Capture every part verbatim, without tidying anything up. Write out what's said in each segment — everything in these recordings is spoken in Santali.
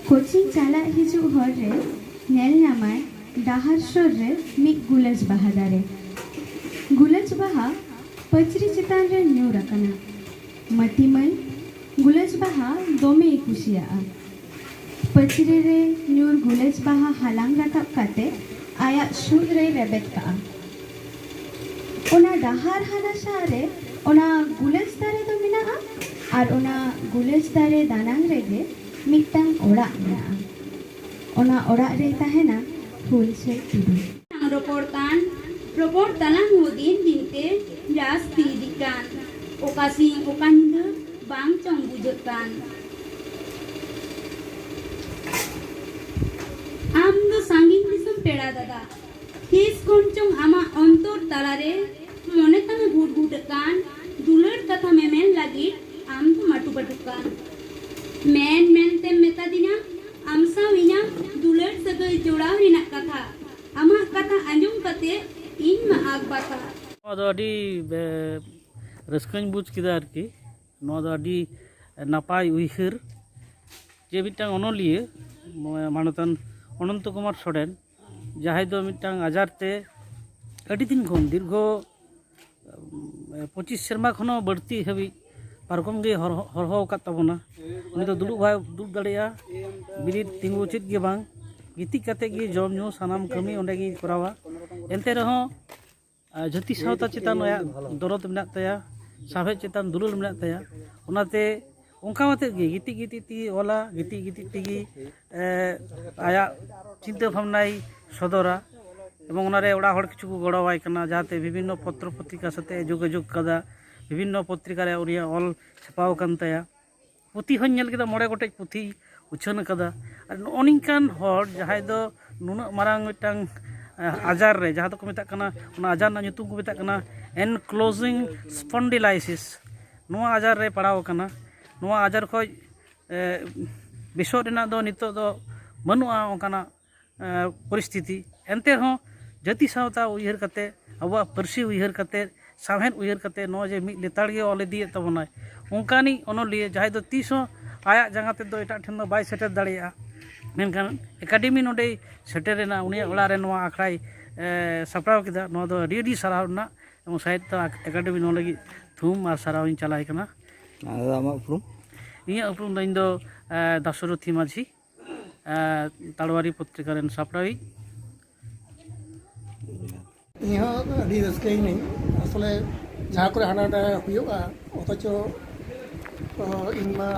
ᱠᱳᱪᱤᱝ ᱪᱟᱞᱟᱜ ᱦᱤᱡᱩᱜ ᱦᱚᱨ ᱨᱮ ᱧᱮᱞ ᱧᱟᱢᱟᱭ ᱰᱟᱦᱟᱨ ᱥᱩᱨ ᱨᱮ ᱢᱤᱫ ᱜᱩᱞᱟᱹᱡ ᱵᱟᱦᱟ ᱫᱟᱨᱮ᱾ ᱜᱩᱞᱟᱹᱡ ᱵᱟᱦᱟ ᱯᱟᱹᱪᱨᱤ ᱪᱮᱛᱟᱱ ᱨᱮ ᱧᱩᱨ ᱟᱠᱟᱱᱟ᱾ ᱢᱟᱹᱛᱤ ᱢᱟᱹᱭ ᱜᱩᱞᱟᱹᱡ ᱵᱟᱦᱟ ᱫᱚᱢᱮᱭ ᱠᱩᱥᱤᱭᱟᱜᱼᱟ᱾ ᱯᱟᱹᱪᱨᱤ ᱨᱮ ᱧᱩᱨ ᱜᱩᱞᱟᱹᱡ ᱵᱟᱦᱟ ᱦᱟᱞᱟᱝ ᱨᱟᱠᱟᱵ ᱠᱟᱛᱮ ᱟᱭᱟᱜ ᱥᱩᱫ ᱨᱮᱭ ᱨᱮᱵᱮᱫ ᱠᱟᱜᱼᱟ᱾ ᱚᱱᱟ ᱰᱟᱦᱟᱨ ᱦᱟᱱᱟ ᱥᱟ ᱨᱮ ᱚᱱᱟ ᱜᱩᱞᱟᱹᱡ ᱫᱟᱨᱮ ᱫᱚ ᱢᱮᱱᱟᱜᱼᱟ ᱟᱨ ᱚᱱᱟ ᱜᱩᱞᱟᱹᱡ ᱫᱟᱨᱮ ᱫᱟᱱᱟᱝ ᱨᱮᱜᱮ ᱢᱤᱫᱴᱟᱝ ᱚᱲᱟᱜ ᱢᱮᱱᱟᱜᱼᱟ᱾ ᱚᱱᱟ ᱚᱲᱟᱜ ᱨᱮᱭ ᱛᱟᱦᱮᱱᱟ ᱦᱩᱞᱥᱟᱹᱭ ᱴᱩᱰᱩ᱾ ᱨᱚᱯᱚᱲ ᱠᱟᱱ, ᱨᱚᱯᱚᱲ ᱛᱟᱞᱟᱝ ᱦᱚᱸ ᱫᱤᱱ ᱫᱤᱱ ᱛᱮ ᱡᱟᱹᱥᱛᱤ ᱤᱫᱤᱜ ᱠᱟᱱ᱾ ᱚᱠᱟ ᱥᱤᱧ ᱚᱠᱟ ᱧᱤᱫᱟᱹ ᱵᱟᱝ ᱪᱚᱝ ᱵᱩᱡᱷᱟᱹᱜ ᱠᱟᱱ᱾ ᱟᱢ ᱫᱚ ᱥᱟᱺᱜᱤᱧ ᱫᱤᱥᱚᱢ ᱯᱮᱲᱟ ᱫᱟᱫᱟ, ᱛᱤᱥ ᱠᱷᱚᱱ ᱪᱚᱝ ᱟᱢᱟᱜ ᱚᱱᱛᱚᱨ ᱛᱟᱞᱟᱨᱮ ᱢᱚᱱᱮ ᱛᱟᱢᱮ ᱜᱩᱰᱜᱩᱰᱟᱹᱜ ᱠᱟᱱ, ᱫᱩᱞᱟᱹᱲ ᱠᱟᱛᱷᱟ ᱢᱮᱢᱮᱱ ᱞᱟᱹᱜᱤᱫ ᱟᱢ ᱫᱚᱢ ᱟᱴᱩ ᱯᱟᱴᱩᱜ ᱠᱟᱱ᱾ ᱢᱮᱱ ᱢᱮᱱᱛᱮᱢ ᱢᱮᱛᱟ ᱫᱤᱧᱟ, ᱟᱢ ᱥᱟᱶ ᱤᱧᱟᱹᱜ ᱫᱩᱞᱟᱹᱲ ᱥᱟᱹᱜᱟᱹᱭ ᱡᱚᱲᱟᱣ ᱨᱮᱱᱟᱜ ᱠᱟᱛᱷᱟ᱾ ᱟᱢᱟᱜ ᱠᱟᱛᱷᱟ ᱟᱸᱡᱚᱢ ᱠᱟᱛᱮ ᱤᱧ ᱢᱟ ᱟᱠ ᱵᱟᱠᱟ᱾ ᱱᱚᱣᱟ ᱫᱚ ᱟᱹᱰᱤ, ᱮ, ᱨᱟᱹᱥᱠᱟᱹᱧ ᱵᱩᱡᱽ ᱠᱮᱫᱟ ᱟᱨᱠᱤ᱾ ᱱᱚᱣᱟ ᱫᱚ ᱟᱹᱰᱤ ᱱᱟᱯᱟᱭ ᱩᱭᱦᱟᱹᱨ, ᱡᱮ ᱢᱤᱫᱴᱟᱝ ᱚᱱᱚᱞᱤᱭᱟᱹ ᱢᱟᱱᱚᱛᱟᱱ ᱚᱱᱚᱱᱛᱚ ᱠᱩᱢᱟᱨ ᱥᱚᱨᱮᱱ, ᱡᱟᱦᱟᱸᱭ ᱫᱚ ᱢᱤᱫᱴᱟᱝ ᱟᱡᱟᱨ ᱛᱮ ᱟᱹᱰᱤ ᱫᱤᱱ ᱠᱷᱚᱱ, ᱫᱤᱨᱜᱷᱚ ᱯᱚᱸᱪᱤᱥ ᱥᱮᱨᱢᱟ ᱠᱷᱚᱱ ᱦᱚᱸ ᱵᱟᱹᱲᱛᱤ ᱦᱟᱹᱵᱤᱡ ᱯᱟᱨᱠᱚᱢ ᱜᱮ ᱦᱚᱨ-, ᱦᱚᱨᱦᱚ ᱟᱠᱟᱫ ᱛᱟᱵᱚᱱᱟ᱾ ᱩᱱᱤ ᱫᱚ ᱫᱩᱲᱩᱵ ᱵᱟᱭ ᱫᱩᱲᱩᱵ ᱫᱟᱲᱮᱭᱟᱜᱼᱟ, ᱵᱤᱨᱤᱫ ᱛᱤᱸᱜᱩ ᱪᱮᱫ ᱜᱮ ᱵᱟᱝ, ᱜᱤᱛᱤᱡ ᱠᱟᱛᱮ ᱜᱮ ᱡᱚᱢ ᱧᱩ ᱥᱟᱱᱟᱢ ᱠᱟᱹᱢᱤ ᱚᱸᱰᱮ ᱜᱮᱭ ᱠᱚᱨᱟᱣᱟ᱾ ᱮᱱᱛᱮ ᱨᱮᱦᱚᱸ ᱟᱨ ᱡᱟᱹᱛᱤ ᱥᱟᱶᱛᱟ ᱪᱮᱛᱟᱱ ᱟᱭᱟᱜ ᱫᱚᱨᱚᱫ ᱢᱮᱱᱟᱜ ᱛᱟᱭᱟ, ᱥᱟᱶᱦᱮᱫ ᱪᱮᱛᱟᱱ ᱫᱩᱞᱟᱹᱲ ᱢᱮᱱᱟᱜ ᱛᱟᱭᱟ᱾ ᱚᱱᱟᱛᱮ ᱚᱱᱠᱟ ᱠᱟᱛᱮᱫ ᱜᱮ ᱜᱤᱛᱤᱡ ᱜᱤᱛᱤᱡ ᱛᱮᱜᱮ ᱚᱞᱟ, ᱜᱤᱛᱤᱡ ᱜᱤᱛᱤᱡ ᱛᱮᱜᱮ, ᱮ, ᱟᱭᱟᱜ ᱪᱤᱱᱛᱟᱹ ᱵᱷᱟᱵᱽᱱᱟᱭ ᱥᱚᱫᱚᱨᱟ᱾ ᱮᱵᱚᱝ ᱚᱱᱟᱨᱮ ᱚᱲᱟᱜ ᱦᱚᱲ ᱠᱤᱪᱷᱩ ᱠᱚ ᱜᱚᱲᱚᱣᱟᱭ ᱠᱟᱱᱟ, ᱡᱟᱦᱟᱸᱛᱮ ᱵᱤᱵᱷᱤᱱᱱᱚ ᱯᱚᱛᱨᱚ ᱯᱚᱛᱨᱤᱠᱟ ᱥᱟᱛᱮ ᱡᱳᱜᱟᱡᱳᱜᱽ ᱠᱟᱫᱟ, ᱵᱤᱵᱷᱤᱱᱱᱚ ᱯᱚᱛᱨᱤᱠᱟ ᱨᱮ ᱩᱱᱤᱭᱟᱜ ᱚᱞ ᱪᱷᱟᱯᱟᱣ ᱟᱠᱟᱱ ᱛᱟᱭᱟ᱾ ᱯᱩᱛᱷᱤ ᱦᱚᱸᱧ ᱧᱮᱞ ᱠᱮᱫᱟ, ᱢᱚᱬᱮ ᱜᱚᱴᱮᱡ ᱯᱩᱛᱷᱤ ᱩᱪᱷᱟᱹᱱ ᱟᱠᱟᱫᱟ᱾ ᱟᱨ ᱱᱚᱜᱼᱚ ᱱᱤᱝᱠᱟᱱ ᱦᱚᱲ ᱡᱟᱦᱟᱸᱭ ᱫᱚ ᱱᱩᱱᱟᱹᱜ ᱢᱟᱨᱟᱝ ᱢᱤᱫᱴᱟᱝ, ᱮ, ᱟᱡᱟᱨ ᱨᱮ, ᱡᱟᱦᱟᱸ ᱫᱚᱠᱚ ᱢᱮᱛᱟᱜ ᱠᱟᱱᱟ, ᱚᱱᱟ ᱟᱡᱟᱨ ᱨᱮᱱᱟᱜ ᱧᱩᱛᱩᱢ ᱠᱚ ᱢᱮᱛᱟᱜ ᱠᱟᱱᱟ ankylosing spondylitis, ᱱᱚᱣᱟ ᱟᱡᱟᱨ ᱨᱮ ᱯᱟᱲᱟᱣ ᱟᱠᱟᱱᱟ᱾ ᱱᱚᱣᱟ ᱟᱡᱟᱨ ᱠᱷᱚᱡ, ᱮ, ᱵᱮᱥᱚᱜ ᱨᱮᱱᱟᱜ ᱫᱚ ᱱᱤᱛᱚᱜ ᱫᱚ ᱵᱟᱹᱱᱩᱜᱼᱟ ᱚᱱᱠᱟᱱᱟᱜ ᱮ, ᱯᱚᱨᱤᱥᱛᱷᱤᱛᱤ᱾ ᱮᱱᱛᱮ ᱨᱮᱦᱚᱸ ᱡᱟᱹᱛᱤ ᱥᱟᱶᱛᱟ ᱩᱭᱦᱟᱹᱨ ᱠᱟᱛᱮ, ᱟᱵᱚᱣᱟᱜ ᱯᱟᱹᱨᱥᱤ ᱩᱭᱦᱟᱹᱨ ᱠᱟᱛᱮ, ᱥᱟᱶᱦᱮᱫ ᱩᱭᱦᱟᱹᱨ ᱠᱟᱛᱮ, ᱱᱚᱜᱼᱚᱭ ᱡᱮ ᱢᱤᱫ ᱞᱮᱛᱟᱲ ᱜᱮ ᱚᱞ ᱤᱫᱤᱭᱮᱫ ᱛᱟᱵᱚᱱᱟᱭ, ᱚᱱᱠᱟᱱᱤᱡ ᱚᱱᱚᱞᱤᱭᱟᱹ ᱡᱟᱦᱟᱸᱭ ᱫᱚ ᱛᱤᱥ ᱦᱚᱸ ᱟᱭᱟᱜ ᱡᱟᱸᱜᱟ ᱛᱮᱫᱚ ᱮᱴᱟᱜ ᱴᱷᱮᱱ ᱫᱚ ᱵᱟᱭ ᱥᱮᱴᱮᱨ ᱫᱟᱲᱮᱭᱟᱜᱼᱟ᱾ ᱢᱮᱱᱠᱷᱟᱱ ᱮᱠᱟᱰᱮᱢᱤ ᱱᱚᱰᱮᱭ ᱥᱮᱴᱮᱨᱮᱱᱟ, ᱩᱱᱤᱭᱟᱜ ᱚᱲᱟᱜ ᱨᱮ ᱱᱚᱣᱟ ᱟᱠᱷᱲᱟᱭ ᱮ, ᱥᱟᱯᱲᱟᱣ ᱠᱮᱫᱟ, ᱱᱚᱣᱟ ᱫᱚ ᱟᱹᱰᱤ ᱟᱹᱰᱤ ᱥᱟᱨᱦᱟᱣ ᱨᱮᱱᱟᱜ᱾ ᱮᱵᱚᱝ ᱥᱟᱦᱤᱛᱛᱚ ᱟᱠ-, ᱮᱠᱟᱰᱮᱢᱤ ᱱᱚᱣᱟ ᱞᱟᱹᱜᱤᱫ ᱛᱷᱩᱢ ᱟᱨ ᱥᱟᱨᱦᱟᱣ ᱤᱧ ᱪᱟᱞᱟᱭ ᱠᱟᱱᱟ᱾ ᱟᱫᱚ ᱟᱢᱟᱜ ᱩᱯᱨᱩᱢ? ᱤᱧᱟᱹᱜ ᱩᱯᱨᱩᱢ ᱫᱚ ᱤᱧ ᱫᱚ ᱮ, ᱫᱟᱥᱚᱨᱚᱛᱷᱤ ᱢᱟᱹᱡᱷᱤ, ᱮ, ᱛᱟᱲᱣᱟᱨᱤ ᱯᱚᱛᱨᱤᱠᱟ ᱨᱮᱱ ᱥᱟᱯᱲᱟᱣᱤᱡ᱾ ᱤᱧ ᱦᱚᱸ ᱟᱹᱰᱤ ᱨᱟᱹᱥᱠᱟᱹᱭᱮᱱᱟᱹᱧ᱾ ᱟᱥᱚᱞᱮ ᱡᱟᱦᱟᱸ ᱠᱚᱨᱮ ᱦᱟᱱᱟ ᱱᱟᱰᱮ ᱦᱩᱭᱩᱜᱼᱟ, ᱚᱛᱷᱚᱪᱚ ᱚ, ᱤᱧ ᱢᱟ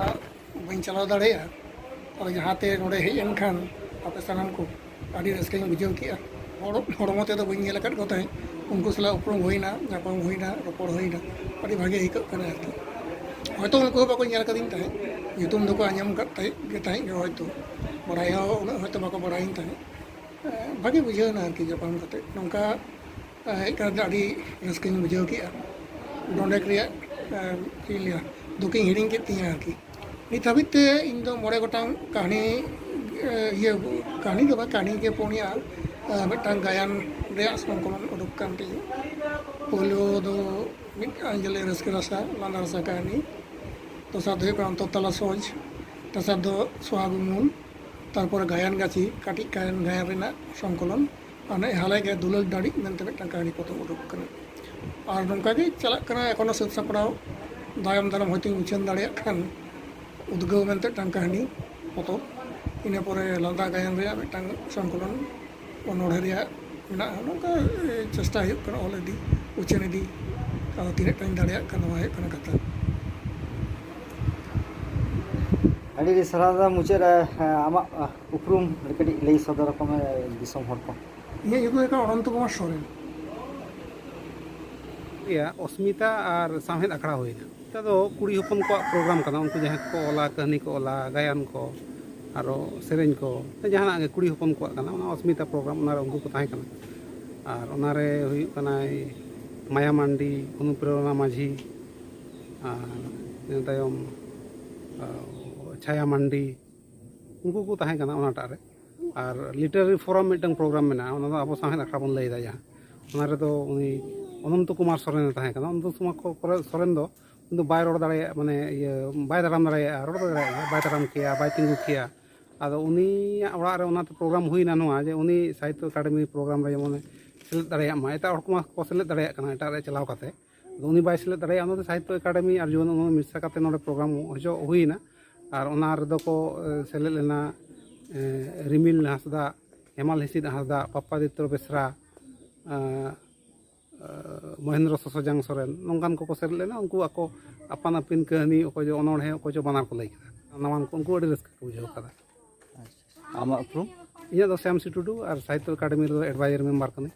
ᱵᱟᱹᱧ ᱪᱟᱞᱟᱣ ᱫᱟᱲᱮᱭᱟᱜᱼᱟ᱾ ᱟᱫᱚ ᱡᱟᱦᱟᱸᱛᱮ ᱱᱚᱰᱮ ᱦᱮᱡ ᱮᱱ ᱠᱷᱟᱱ ᱟᱯᱮ ᱥᱟᱱᱟᱢ ᱠᱚ ᱟᱹᱰᱤ ᱨᱟᱹᱥᱠᱟᱹᱧ ᱵᱩᱡᱷᱟᱹᱣ ᱠᱮᱜᱼᱟ᱾ ᱦᱚᱲ ᱦᱚᱲᱢᱚ ᱛᱮᱫᱚ ᱵᱟᱹᱧ ᱧᱮᱞ ᱟᱠᱟᱫ ᱠᱚ ᱛᱟᱦᱮᱸᱫ, ᱩᱱᱠᱩ ᱥᱟᱞᱟᱜ ᱩᱯᱨᱩᱢ ᱦᱩᱭᱱᱟ, ᱧᱟᱯᱟᱢ ᱦᱩᱭᱱᱟ, ᱨᱚᱯᱚᱲ ᱦᱩᱭᱱᱟ, ᱟᱹᱰᱤ ᱵᱷᱟᱜᱮ ᱟᱹᱭᱠᱟᱹᱜ ᱠᱟᱱᱟ ᱟᱨᱠᱤ᱾ ᱦᱚᱭᱛᱳ ᱩᱱᱠᱩ ᱦᱚᱸ ᱵᱟᱠᱚ ᱧᱮᱞ ᱟᱠᱟᱫᱤᱧ ᱛᱟᱦᱮᱸᱫ, ᱧᱩᱛᱩᱢ ᱫᱚᱠᱚ ᱟᱸᱡᱚᱢ ᱟᱠᱟᱫ ᱛᱟᱦᱮᱸᱫ ᱜᱮ ᱛᱟᱦᱮᱸᱫ ᱜᱮ ᱦᱚᱭᱛᱳ, ᱵᱟᱲᱟᱭ ᱦᱚᱸ ᱩᱱᱟᱹᱜ ᱦᱚᱭᱛᱳ ᱵᱟᱠᱚ ᱵᱟᱲᱟᱭᱤᱧ ᱛᱟᱦᱮᱸᱫ᱾ ᱵᱷᱟᱜᱮ ᱵᱩᱡᱷᱟᱹᱣ ᱮᱱᱟ ᱟᱨᱠᱤ ᱧᱟᱯᱟᱢ ᱠᱟᱛᱮ᱾ ᱱᱚᱝᱠᱟ ᱦᱮᱡ ᱠᱟᱛᱮ ᱟᱹᱰᱤ ᱨᱟᱹᱥᱠᱟᱹᱧ ᱵᱩᱡᱷᱟᱹᱣ ᱠᱮᱜᱼᱟ᱾ ᱰᱚᱸᱰᱮᱠ ᱨᱮᱭᱟᱜ ᱪᱮᱫ ᱤᱧ ᱞᱟᱹᱭᱟ, ᱫᱩᱠᱤᱧ ᱦᱤᱲᱤᱧ ᱠᱮᱫ ᱛᱤᱧᱟᱹ ᱟᱨᱠᱤ᱾ ᱱᱤᱛ ᱦᱟᱹᱵᱤᱡ ᱛᱮ ᱤᱧ ᱫᱚ ᱢᱚᱬᱮ ᱜᱚᱴᱟᱝ ᱠᱟᱹᱦᱱᱤ, ᱤᱭᱟᱹ, ᱠᱟᱹᱦᱱᱤ ᱫᱚ ᱵᱟᱝ, ᱠᱟᱹᱦᱱᱤ ᱜᱮ ᱯᱩᱱᱭᱟ ᱢᱤᱫᱴᱟᱝ ᱜᱟᱭᱟᱱ ᱨᱮᱭᱟᱜ ᱥᱚᱝᱠᱚᱞᱚᱱ ᱩᱰᱩᱠ ᱠᱟᱱ ᱛᱤᱧᱟᱹ᱾ ᱯᱳᱭᱞᱳ ᱫᱚ ᱢᱤᱫ ᱟᱸᱡᱽᱞᱮ ᱨᱟᱹᱥᱠᱟᱹ ᱨᱟᱥᱟ, ᱞᱟᱸᱫᱟ ᱨᱟᱥᱟ ᱠᱟᱹᱦᱱᱤ᱾ ᱫᱚᱥᱟᱨ ᱫᱚ ᱦᱩᱭᱩᱜ ᱠᱟᱱᱟ ᱚᱱᱛᱚᱨ ᱛᱟᱞᱟ ᱥᱚᱡᱽ᱾ ᱛᱮᱥᱟᱨ ᱫᱚ ᱥᱚᱦᱟᱜᱽ ᱩᱢᱩᱞ᱾ ᱛᱟᱨᱯᱚᱨᱮ ᱜᱟᱭᱟᱱ ᱜᱟᱹᱪᱷᱤ, ᱠᱟᱹᱴᱤᱡ ᱜᱟᱭᱟᱱ, ᱜᱟᱭᱟᱱ ᱨᱮᱱᱟᱜ ᱥᱚᱝᱠᱚᱞᱚᱱ᱾ ᱟᱨ ᱱᱮᱜᱼᱮ ᱦᱟᱞᱮ ᱜᱮ ᱫᱩᱞᱟᱹᱲ ᱫᱟᱲᱮ ᱢᱮᱱᱛᱮ ᱢᱤᱫᱴᱟᱝ ᱠᱟᱹᱦᱱᱤ ᱯᱚᱛᱚᱵ ᱩᱰᱩᱠ ᱠᱟᱱᱟ᱾ ᱟᱨ ᱱᱚᱝᱠᱟ ᱜᱮ ᱪᱟᱞᱟᱜ ᱠᱟᱱᱟ, ᱮᱠᱷᱚᱱᱳ ᱥᱟᱹᱛ ᱥᱟᱯᱲᱟᱣ ᱛᱟᱭᱚᱢ ᱫᱟᱨᱟᱢ ᱦᱚᱭᱛᱳᱧ ᱩᱪᱷᱟᱹᱱ ᱫᱟᱲᱮᱭᱟᱜ ᱠᱷᱟᱱ ᱩᱫᱽᱜᱟᱹᱣ ᱢᱮᱱᱛᱮ ᱢᱤᱫᱴᱟᱝ ᱠᱟᱹᱦᱱᱤ ᱯᱚᱛᱚᱵ, ᱤᱱᱟᱹ ᱯᱚᱨᱮ ᱞᱟᱸᱫᱟ ᱜᱟᱭᱟᱱ ᱨᱮᱭᱟᱜ ᱢᱤᱫᱴᱟᱝ ᱥᱚᱝᱠᱚᱞᱚᱱ ᱚᱱᱚᱬᱦᱮ ᱨᱮᱭᱟᱜ ᱢᱮᱱᱟᱜᱼᱟ᱾ ᱱᱚᱝᱠᱟ ᱪᱮᱥᱴᱟ ᱦᱩᱭᱩᱜ ᱠᱟᱱᱟ ᱚᱞ ᱤᱫᱤ, ᱩᱪᱷᱟᱹᱱ ᱤᱫᱤ᱾ ᱟᱫᱚ ᱛᱤᱱᱟᱹᱜ ᱴᱟᱧ ᱫᱟᱲᱮᱭᱟᱜ ᱠᱟᱱᱟ, ᱱᱚᱣᱟ ᱦᱩᱭᱩᱜ ᱠᱟᱱᱟ ᱠᱟᱛᱷᱟ᱾ ᱟᱹᱰᱤ ᱟᱹᱰᱤ ᱥᱟᱨᱦᱟᱣ ᱫᱟ᱾ ᱢᱩᱪᱟᱹᱫ ᱨᱮ ᱟᱢᱟᱜ ᱩᱯᱨᱩᱢ ᱠᱟᱹᱴᱤᱡ ᱞᱟᱹᱭ ᱥᱚᱫᱚᱨ ᱟᱠᱚ ᱢᱮ ᱫᱤᱥᱚᱢ ᱦᱚᱲ ᱠᱚ᱾ ᱤᱧᱟᱹᱜ ᱧᱩᱛᱩᱢ ᱦᱩᱭᱩᱜ ᱠᱟᱱᱟ ᱚᱱᱚᱱᱛᱚ ᱠᱩᱢᱟᱨ ᱥᱚᱨᱮᱱ᱾ ᱤᱭᱟᱹ, ᱚᱥᱢᱤᱛᱟ ᱟᱨ ᱥᱟᱶᱦᱮᱫ ᱟᱠᱷᱲᱟ ᱦᱩᱭᱱᱟ᱾ ᱱᱮᱛᱟᱨ ᱫᱚ ᱠᱩᱲᱤ ᱦᱚᱯᱚᱱ ᱠᱚᱣᱟᱜ ᱯᱨᱳᱜᱨᱟᱢ ᱠᱟᱱᱟ᱾ ᱩᱱᱠᱩ ᱡᱟᱦᱟᱸᱭ ᱠᱚ ᱚᱞᱟ, ᱠᱟᱹᱦᱱᱤ ᱠᱚ ᱚᱞᱟ, ᱜᱟᱭᱟᱱ ᱠᱚ, ᱟᱨᱚ ᱥᱮᱨᱮᱧ ᱠᱚ, ᱡᱟᱦᱟᱱᱟᱜ ᱜᱮ ᱠᱩᱲᱤ ᱦᱚᱯᱚᱱ ᱠᱚᱣᱟᱜ ᱠᱟᱱᱟ, ᱚᱱᱟ ᱚᱥᱢᱤᱛᱟ ᱯᱨᱳᱜᱨᱟᱢ, ᱚᱱᱟᱨᱮ ᱩᱱᱠᱩ ᱠᱚ ᱛᱟᱦᱮᱸ ᱠᱟᱱᱟ᱾ ᱟᱨ ᱚᱱᱟᱨᱮ ᱦᱩᱭᱩᱜ ᱠᱟᱱᱟᱭ ᱢᱟᱭᱟ ᱢᱟᱱᱰᱤ, ᱚᱱᱩᱯᱨᱮᱨᱚᱱᱟ ᱢᱟᱹᱡᱷᱤ, ᱟᱨ ᱤᱱᱟᱹ ᱛᱟᱭᱚᱢ ᱪᱷᱟᱭᱟ ᱢᱟᱱᱰᱤ, ᱩᱱᱠᱩ ᱠᱚ ᱛᱟᱦᱮᱸ ᱠᱟᱱᱟ ᱚᱱᱟᱴᱟᱜ ᱨᱮ᱾ ᱟᱨ ᱞᱤᱴᱟᱨᱟᱨᱤ ᱯᱷᱳᱨᱟᱢ ᱢᱤᱫᱴᱟᱝ ᱯᱨᱳᱜᱨᱟᱢ ᱢᱮᱱᱟᱜᱼᱟ, ᱚᱱᱟ ᱫᱚ ᱟᱵᱚ ᱥᱟᱶᱦᱮᱫ ᱟᱠᱷᱲᱟ ᱵᱚᱱ ᱞᱟᱹᱭᱫᱟ ᱡᱟᱦᱟᱸ, ᱚᱱᱟ ᱨᱮᱫᱚ ᱩᱱᱤ ᱚᱱᱚᱱᱛᱚ ᱠᱩᱢᱟᱨ ᱥᱚᱨᱮᱱᱮ ᱛᱟᱦᱮᱸ ᱠᱟᱱᱟ᱾ ᱚᱱᱚᱱᱛᱚ ᱠᱩᱢᱟᱨ ᱠᱚ-, ᱠᱚᱨᱮ-, ᱥᱚᱨᱮᱱ ᱫᱚ ᱠᱤᱱᱛᱩ ᱵᱟᱭ ᱨᱚᱲ ᱫᱟᱲᱮᱭᱟᱜᱼᱟ, ᱢᱟᱱᱮ ᱤᱭᱟᱹ ᱵᱟᱭ ᱛᱟᱲᱟᱢ ᱫᱟᱲᱮᱭᱟᱜᱼᱟ, ᱨᱚᱲ ᱫᱚ ᱫᱟᱲᱮᱭᱟᱜ ᱜᱮᱭᱟ, ᱵᱟᱭ ᱛᱟᱲᱟᱢ ᱠᱮᱭᱟ, ᱵᱟᱭ ᱛᱤᱸᱜᱩ ᱠᱮᱭᱟ᱾ ᱟᱫᱚ ᱩᱱᱤᱭᱟᱜ ᱚᱲᱟᱜ ᱨᱮ ᱚᱱᱟᱛᱮ ᱯᱨᱳᱜᱨᱟᱢ ᱦᱩᱭᱱᱟ ᱱᱚᱣᱟ, ᱡᱮ ᱩᱱᱤ ᱥᱟᱦᱤᱛᱛᱚ ᱮᱠᱟᱰᱮᱢᱤ ᱯᱨᱳᱜᱨᱟᱢ ᱨᱮ ᱡᱮᱢᱚᱱᱮ ᱥᱮᱞᱮᱫ ᱫᱟᱲᱮᱭᱟᱜ ᱢᱟ᱾ ᱮᱴᱟᱜ ᱦᱚᱲ ᱠᱚᱢᱟ ᱠᱚ ᱥᱮᱞᱮᱫ ᱫᱟᱲᱮᱭᱟᱜ ᱠᱟᱱᱟ ᱮᱴᱟᱜ ᱨᱮ ᱪᱟᱞᱟᱣ ᱠᱟᱛᱮ, ᱟᱫᱚ ᱩᱱᱤ ᱵᱟᱭ ᱥᱮᱞᱮᱫ ᱫᱟᱲᱮᱭᱟᱜᱼᱟ᱾ ᱚᱱᱟᱛᱮ ᱥᱟᱦᱤᱛᱛᱚ ᱮᱠᱟᱰᱮᱢᱤ ᱟᱨ ᱡᱩᱣᱟᱹᱱ ᱩᱱᱩᱢ ᱢᱮᱥᱟ ᱠᱟᱛᱮ ᱱᱚᱰᱮ ᱯᱨᱳᱜᱨᱟᱢ ᱦᱚᱪᱚ ᱦᱩᱭᱱᱟ᱾ ᱟᱨ ᱚᱱᱟ ᱨᱮᱫᱚ ᱠᱚ ᱮ, ᱥᱮᱞᱮᱫ ᱞᱮᱱᱟ ᱮ, ᱨᱤᱢᱤᱞ ᱦᱟᱸᱥᱫᱟ, ᱦᱮᱢᱟᱞ ᱦᱤᱸᱥᱤᱫ ᱦᱟᱸᱥᱫᱟ, ᱯᱟᱯᱟᱫᱤᱛᱛᱚ ᱵᱮᱥᱨᱟ, ᱮ, ᱮ, ᱢᱚᱦᱮᱱᱫᱨᱚ ᱥᱚᱥᱚᱡᱟᱝ ᱥᱚᱨᱮᱱ, ᱱᱚᱝᱠᱟᱱ ᱠᱚᱠᱚ ᱥᱮᱞᱮᱫ ᱞᱮᱱᱟ᱾ ᱩᱱᱠᱩ ᱟᱠᱚ ᱟᱯᱟᱱ ᱟᱹᱯᱤᱱ ᱠᱟᱹᱦᱱᱤ, ᱚᱠᱚᱭ ᱪᱚ ᱚᱱᱚᱬᱦᱮ, ᱚᱠᱚᱭ ᱪᱚ ᱵᱟᱱᱟᱨ ᱠᱚ ᱞᱟᱹᱭ ᱠᱮᱫᱟ᱾ ᱱᱟᱣᱟᱱ ᱠᱚ, ᱩᱱᱠᱩ ᱟᱹᱰᱤ ᱨᱟᱹᱥᱠᱟᱹ ᱠᱚ ᱵᱩᱡᱷᱟᱹᱣ ᱠᱟᱫᱟ᱾ ᱟᱢᱟᱜ ᱩᱯᱨᱩᱢ? ᱤᱧᱟᱹᱜ ᱫᱚ ᱥᱭᱟᱢ ᱥᱤ ᱴᱩᱰᱩ, ᱟᱨ ᱥᱟᱦᱤᱛᱛᱚ ᱮᱠᱟᱰᱮᱢᱤ ᱨᱮᱫᱚ ᱮᱰᱵᱟᱭᱡᱟᱨ ᱢᱮᱢᱵᱟᱨ ᱠᱟᱹᱱᱟᱹᱧ᱾